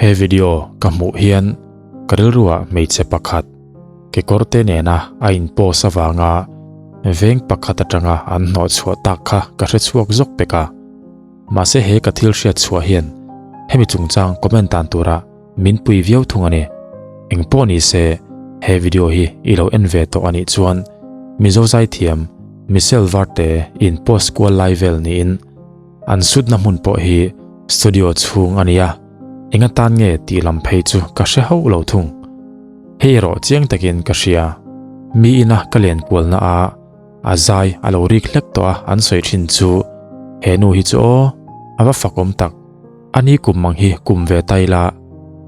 He video ka hmuh hian ka rilruah hmeichhe pakhat kekawrte nena a in post avanga veng pakhat atanga an hnawh chhuah tak kha ka hre chhuak zawk pek a. Mahse he ka thil hriat chhuah hian hemi chungchang comment dan tura min pui viau thung a ni. Engpawh ni se he video hi i lo en ve tawh a nih chuan Mizo zaithiam Michelle Varte in post kual lai vel niin An sutna hmun pawh hi studio chhung a nia, eng atan nge tih lam phei chu ka hre hauh lo thung. Hei erawh chiang takin ka hria, mi ina ka len kualna a a zai a lo rik hlek tawh a an sawi thin chu he nu hi chu aw, a va fakawm tak. A ni kum mang hi kum ve ta ila,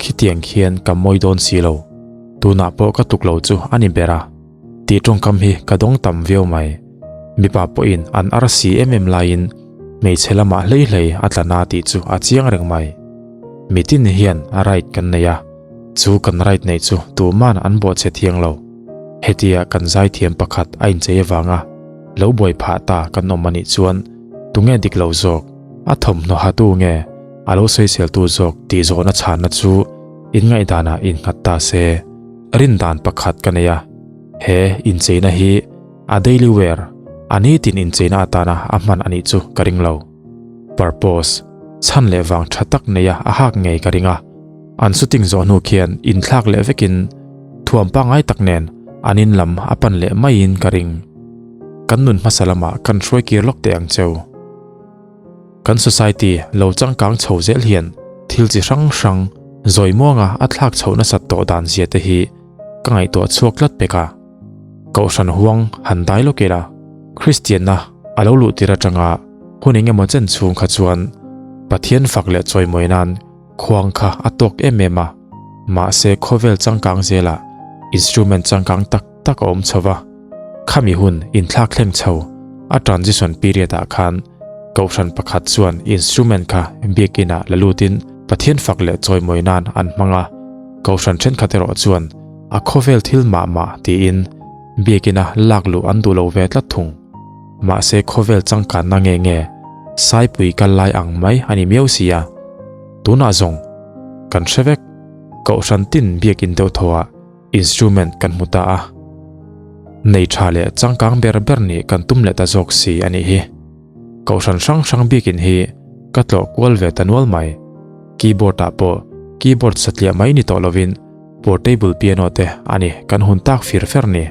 khitiang khian ka mawi dawn si lo. Tunah pawh ka tuk lo chu a ni ber a. Tih tawngkam hi ka dawng tam viau mai. Mipa pawhin an ar si em em laiin hmeichhe lamah hlei hlei a tla na tih chu a chiang reng mai. Mitin hian a right kan nei a, chu kan right neih chu tuman an bawhchhe thiang lo. Hetia kan zaithiam pakhat a inchei avanga lo buai phah ta kan awm anih chuan tunge dik lo zawk, a thawmhnaw hatu nge a lo sawiseltu zawk tih zawhna chhanna chu inngaihdanah innghat ta se. Rin dan pakhat ka nei a, he incheina hi a daily wear, a nitin incheina atana a hman a nih chu ka ring lo. Purpose, chhan leh vang tha tak neia a hak ngei ka ring a, an shooting zawh hnu khian inthlak leh vekin thuam pangngai tak nen an in lam a pan leh maiin ka ring. Kan nun hmasa lamah kan hruai kir lawk teh ang cheu. Kan society lo changkang chho zel hian thil chi hrang hrang zawi muanga a thlak chhoh nasat tawh dan zia te hi ka ngaihtuah chhuak tlat pek a. Kohhran huang han dai lawk ila, Kristianna a lo luh tir atanga hun eng emaw chen chhung kha chuan Pathian fak leh chawimawi nan khuang kha a tawk em em a, mahse khawvel changkang zelah instrument changkang tak tak a awm chho va, khami hun inthlak thleng chho a transition period ah khan Kohhran pakhat chuan instrument kha biakin ah la lutin Pathian fak leh chawimawi nan an hmang a, Kohhran thenkhat erawh chuan a khawvel thil mah mah tiin biakin a lak luh an duh lo ve tlat thung. Mahse khawvel changkanna nge nge Saipui kal lai ang mai a ni miau si a. Tunah zawng kan hre vek, Kohhran tin biakin deuh thaw ah Instrument kan hmu ta a, nei tha leh changkang ber ber nih kan tum leh ta zawk si a nih hi. Kohhran hrang hrang bikin hi ka tlawh kual ve ta nual mai. Keyboard ah pawh keyboard satliah mai ni tawh lovin portable piano te a ni kan hun tak fir fer ni.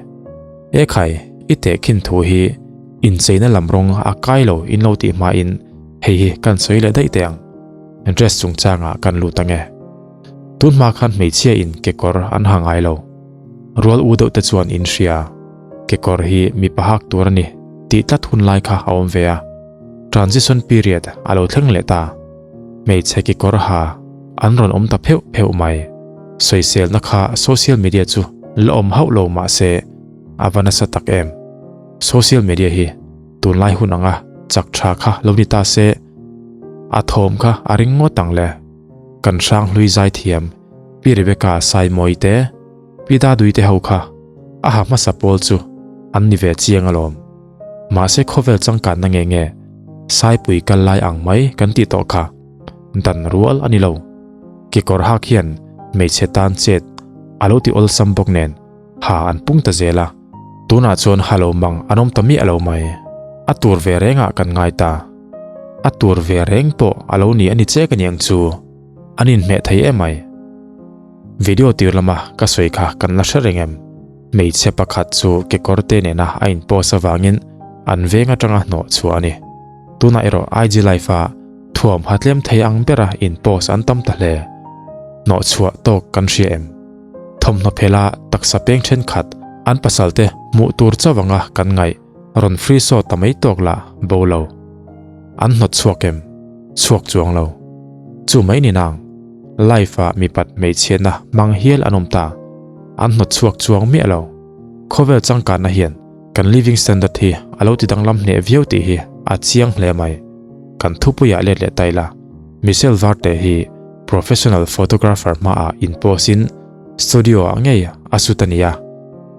Ekhai, i tehkhin thu hi incheina lam rawng a kai lo in lo tih hmain hei hi kan sawi leh daih teh ang. Dress chungchangah kan lut ange. Tun hma khan hmeichhia in kekawr an ha ngai lo. Rual u deuh te chuan in hria, kekawr hi mipa hak tur a ni tih tlat hun lai kha a awm ve a. Transition period a lo thleng leh ta. Hmeichhe kekawr ha an rawn awm ta pheuh pheuh mai. Sawiselna kha social media chu la awm hauh lo mah se a va nasa tak em. Social media hi tunlai hun anga chak tha kha lo ni ta se a thawm kha a ring ngawt ang le. Kan hrang hlui zaithiam Pi Rebecca Saimawi te, Pi Dadui te ho kha a ha hmasa pawl chu an ni ve chiang alawm. Mahse khawvel changkanna nge nge Saipui kal lai ang mai kan tih tawh kha dan rual a ni lo. Kekawr hak hian hmeichhe tan chet a lo ti awlsam bawk nen ha an pung ta zel a, tunah chuan ha lo mang an awm ta miah lo mai. A tur ve rengah kan ngai ta. A tur ve reng pawh a lo ni a ni chek aniang chu. An inhmeh thei em mai. Video tir lama ka sawi kha kan la hre reng em? Hmeichhe pakhat chu kekawr te nena a in post avangin an veng atanga hnawh chhuah a ni. Tunah erawh IG live a thuam ha tlem thei ang bera in post an tam ta hle. Hnawh chhuah tawk kan hria em? Thawmhnaw phela taksa peng thenkhat an pasalte hmuh tur chauh anga kan ngaih rawn free saw ta mai tawk lah bo lo. An hnawt chhuak em? Chhuak chuang lo. Chu mai ni nang. Life ah mipat hmeichhiatna hmang hial an awm ta. An hnawt chhuak chuang miah lo. Khawvel changkanna hian kan living standard hi a lo ti danglam hneh viau tih hi a chiang hle mai. Kan thupuiah let leh ta ila, Michelle Varte hi Professional photographer hmaah in post in studio ah ngei a shoot a nia.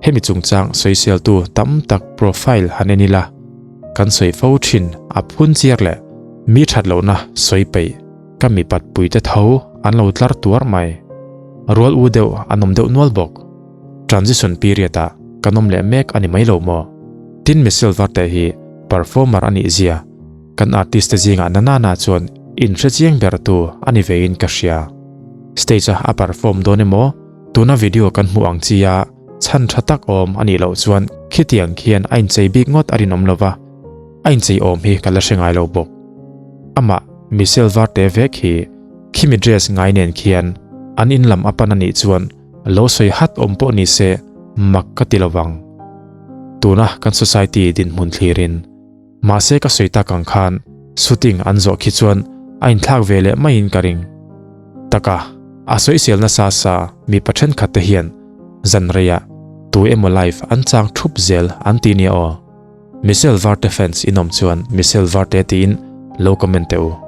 Hemi chungchang sawiseltu tam tak profile han en ila, kan sawi fo thin a phun chiar leh mi that lohna sawi peih. Ka mipat puite tho an lo tlar tuar mai. Rual u deuh an awm deuh nual bawk. Transition period ah kan awm leh mek a ni mai lo maw? Tin Michelle Varte hi performer a nih zia kan artist te zingah na nana chuan inhre chiang ber tu a ni vein ka hria. Stage a a perform dawn emaw tuna video kan hmuh ang chi a chhan tha tak awm a nih loh chuan khitiang khian a inchei bik ngawt a rinawm lova a inchei awm hi ka la hre ngai lo bawk. Amah Michelle Varte vek hi khimi dress ngai nen khian an in lam a pan a nih chuan Lo sawi hat awm pawh ni se mak ka ti lovang. Tuna kan society dinhmun thlirin. Mahse ka sawi tak ang khan shooting an zawh khi chuan a inthlak ve leh maiin ka ring. Taka, a sawisel nasa sa mipa thenkhat te hian zan reiah tu emaw live an chang thup zel an ti nia aw. Michelle Varte fans in awm chuan Michelle Varte tiin lo comment teh u.